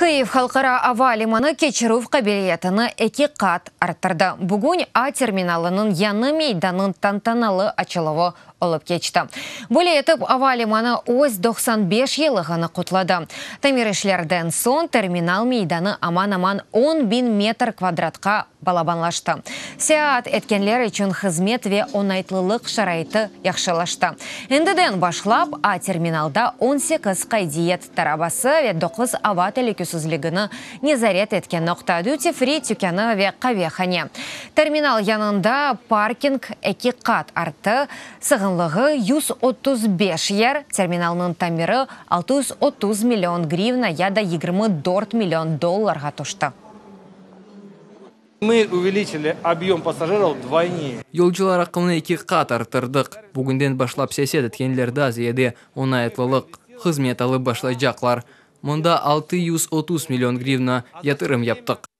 Kıyiv halqara ava limanı keçirüv qabiliyetini eki qat arttırdı. Bugün A terminalınıñ yañı meydanıñ tantanalı açıluvı olıp keçti. Böyle etip ava limanı öz 95 yıllığını qutladı. Tamir işlerden soñ terminal meydanı aman-aman 10 biñ metr kvadratqa balabanlaştı. Seyaat etkenler içün hızmet ve oñaytlılıq şaraiti yahşılaştı. Endiden başlap A terminalda 18 qaydiyet tarabası ve 9 ava telükesizligini nezaret etken noqta, duty free tükânı ve qavehane. Terminal yanında parking eki qat arttı, sığınlığı 135 yer, terminalnıñ tamiri 630 million grivna ya da 24 million dollarğa tüşti. Мы увеличили объем пассажиров вдвойне. Yolcular aqımını eki qat arttırdıq. Bugünden başlap seyaat etkenler daa ziyade oñaytlılıq, hızmet alıp başlaycaqlar. Mında 630 million grivna yatırım yaptıq.